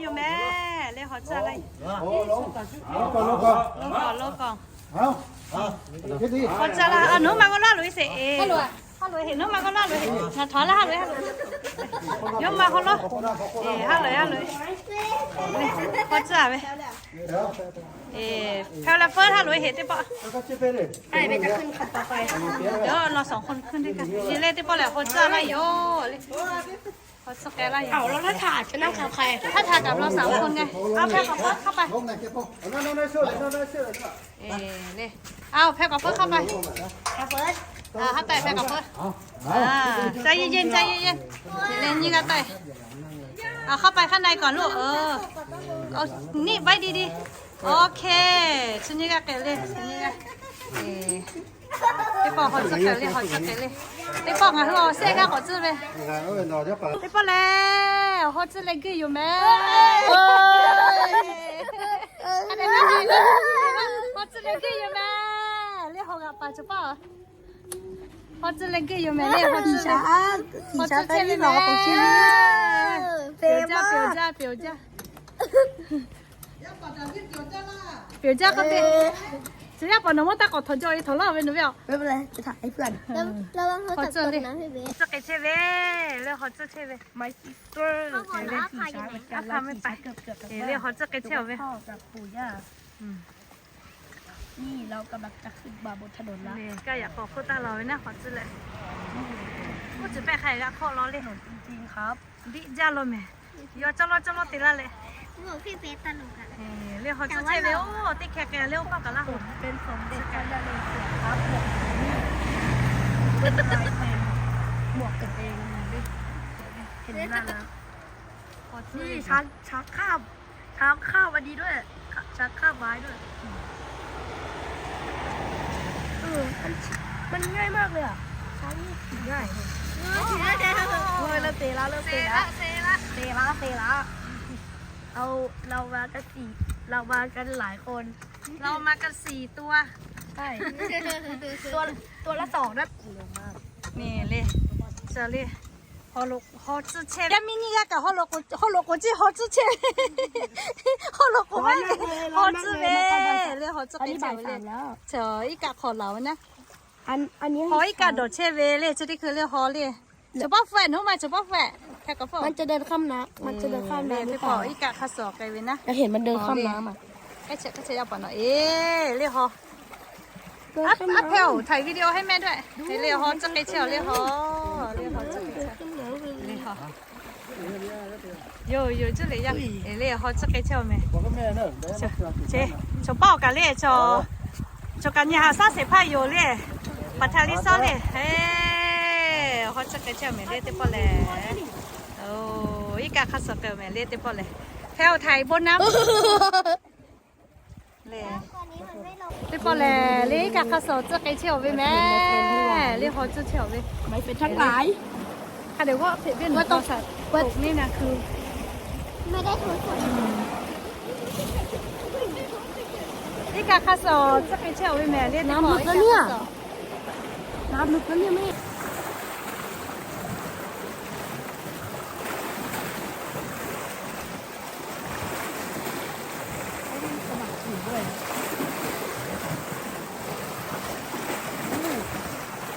Yoˬ mehˍ, leh hawˬ tcuhˇ laˇ. Lo kawˬ, lo kawˬ. Hawˬ tcuhˇ laˇ, a, nawˬ hui ma k'aw laˇ loꞈ e sheˍ e. Nawˬ hui ma k'aw laˇ loꞈ e. Ngaˬ htaꞈ laˇ ha loꞈ e, ha loꞈ. Yawˇ ma hawˬ law. E, ha loꞈ e, ha loꞈ e. Hawˬ tcuhˇ ve. E, hpehˇ la feuˉ ha loꞈ e sheˍ teˇ pawˆ. Yawˇ law sawˍ hk'aw hkui teˇ kaꞈ. Leh teˇ pawˆ lehˬ hawˬ tcuhˇ laˇ yoˬ. Hawˬ tcuhˇ k'ai laˇ yoˬ. ถ้าทางกับเราสามคนไง เอาแพรกลับเพิ่มเข้าไป เออ นี่ เอาแพรกลับเพิ่มเข้าไป อ่า เข้าไปแพรกลับเพิ่ม อ่า ใจเย็นๆ ใจเย็นๆ เดี๋ยวเล่นนี่ก็ได้ เอาเข้าไปข้างในก่อนลูก เออ เอานี่ไว้ดีๆ โอเค ชุดนี้ก็เก็บเลย ชุดนี้ก็ เออ Teˇ pawˆ hawˬ tcuhˇ k'ai le, hawˬ tcuhˇ k'ai le. Teˇ pawˆ ngaˬ hui awˬ shehˆ g'aˇ k'awꞈ tcuhˇ ve. Teˇ pawˆ lehˬ, hawˬ tcuhˇ leh geh yoˬ mehˍ. Hawˬ tcuhˇ leh geh yoˬ mehˍ. Leh hawˬ g'aꞈ paˍ cawˬ paˇ. Hawˬ tcuhˇ leh geh yoˬ mehˍ le, hawˬ tcuhˇ leh. Hawˬ tcuhˇ chehˇ ve mehˍ. Peuˬ jaˇ, peuˬ jaˇ, peuˬ jaˇ. Peuˬ jaˇ k'oˆ te. Chi yaˇ paˍ nawˬ maˇ taˇ k'awꞈ htawnˍ jaw e htawnˍ laˇ ve nawˬ ve a. Hawˬ tcuhˇ le. Hawˬ tcuhˇ k'ai chehˇ ve le, hawˬ tcuhˇ chehˇ ve. My sister. Le hawˬ tcuhˇ k'ai chehˇ ve. นี่เรากำลังจะขึ้นมาบนถนนแล้ว Kaˇ yaꞈ k'awꞈ hk'oˆ taˇ laˬ ve naˉ hawˬ tcuhˇ leh. Oˇ tcuhˬ pehˇ hk'a g'a hk'awˆ law le. Biˇ jaˇ law mehˍ. Yawˇ cawˇ lawˇ cawˇ lawˇ te laˇ leh. Le hawˬ tcuhˇ chehˇ ve oˇ teˇ hkeh k'ai le oˇ paˆ kaꞈ laˇ. เป็นสมเด็จพระนเรศวรครับ หมวกนี้ เป็นลายเต็ม หมวกกระเบน เห็นหน้าแล้ว นี่ช้าง ช้างคาบ ช้างคาบอันนี้ด้วย ช้างคาบไม้ด้วย เออ มัน มันง่ายมากเลยอะ ช้างนี่ขี่ง่าย เออ เริ่มเตะแล้ว เริ่มเตะแล้ว เตะแล้ว เตะแล้ว เอา เรามากันสี่ เรามากันหลายคน เรามากันสี่ตัว ใช่ ตัว ตัวละสองนะ นี่เลย เจอเลย Hawˬ tcuhˇ chehˇ ve. Yaˇ miˇ nyiˇ g'aˇ kaꞈ hawˉ lo k'o ceˇ hawˬ tcuhˇ chehˇ ve. Hawˉ lo k'o ve, hawˬ tcuhˇ ve le, hawˬ tcuhˇ k'ai chehˇ ve le. Chaw iˉ kaˆ hk'awꞈ laˬ ve naˉ. Hawˬ iˉ kaˆ dawˬ chehˇ ve le, chi teˇ hkui le hawˬ le. Chaw paˇ hpfuhˆ, nawˬ hui ma chaw paˇ hpfuhˆ. Hk'e k'awꞈ hpfuhˆ. Teˇ pawˆ iˉ kaˆ hk'a suhˍ k'ai ve naˉ. Aˉ hpehˇ oˬ, ถ่ายวิดีโอให้แม่ด้วย. Le hawˬ tcuhˇ k'ai chehˇ le hawˬ. Le hawˬ tcuhˇ k'ai chehˇ le hawˬ. Yoˬ, yoˬ, cuˇ le yaˇ. Le hawˬ tcuhˇ k'ai chehˇ mehˍ. Chaw paˇ awˬ kaˬ le, chaw kaꞈ nyi haꞈ shaˉ sheˍ hpaˇ yoˬ le. Paˍ htaꞈ le sawˉ le. Hawˬ tcuhˇ k'ai chehˇ mehˍ le teˇ pawˆ lehˬ. Oˬ, iˉ kaˆ hk'a suhˍ k'ai mehˍ le teˇ pawˆ lehˬ. Hpehˇ oˬ, ถ่ายบนน้ำ Teˇ pawˆ lehˬ, le iˉ kaˆ hk'a suhˍ tcuhˇ k'ai chehˇ ve mehˍ. Le hawˬ tcuhˇ chehˇ ve. Hk'a dehꞈ g'awˆ hpeꞈ ve naˬ tawˇ shaꞈ k'oꞈ neˇ na hkui. Iˉ kaˆ hk'a suhˍ tcuhˇ k'ai chehˇ ve mehˍ le teˇ pawˆ. Ơ,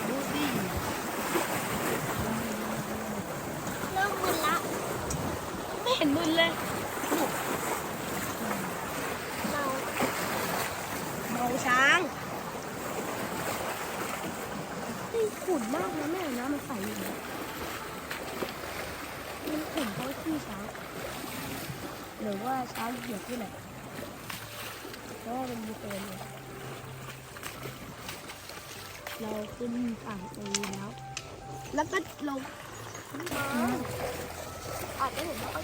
ดูสิ เริ่มมึนละ ไม่เห็นมึนเลย เมา เมาช้าง นี่ขุ่นมากนะแม่ น้ำมันใสอยู่นะ มันขุ่นเพราะขี้ช้าง หรือว่าช้างเหยียบนี่แหละ เพราะว่ามันมีโคลนอยู่ เราขึ้นฝั่งตรงนี้แล้ว แล้วก็ลง อาจจะเห็นว่าเขา เ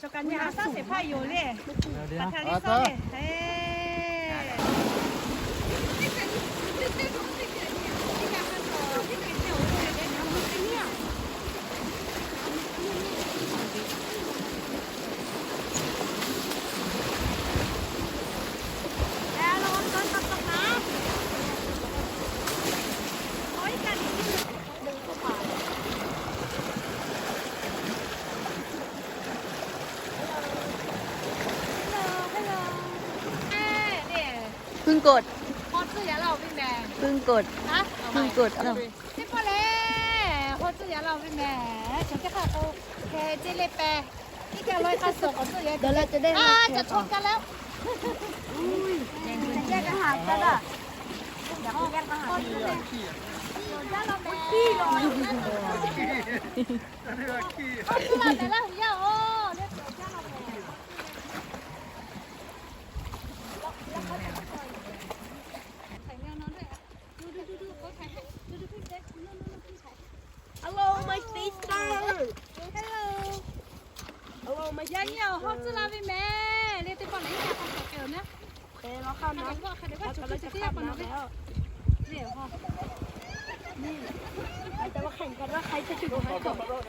Chaw kaꞈ nyi ha shaˉ shehˍ hpaˇ yoˬ le. Hk'aˬ htaˇ le shaˉ le. Hello, hello. เพิ่งกด เพิ่งกด เพิ่งกด เอ้า เพิ่งกด เอ้า เจ๊ปอเลย เจ๊ปอเลย เดี๋ยวเราจะได้ อ่า จะชนกันแล้ว แย่งอาหารกันอะ เดี๋ยวเขาแย่งอาหารกันเลย Hello, my sister. Hello. Hello, my sister. Yaꞈ nyi awˬ hawˉ tcuhˉ la ve mehˍ. Le teˇ pawˆ lehˬ, iˉ kaˆ hk'a hk'e na. Hk'e la hk'a na. Hk'e la hk'a na ve. Le awˬ hawˉ. Ni. Hk'e la hk'a na ve.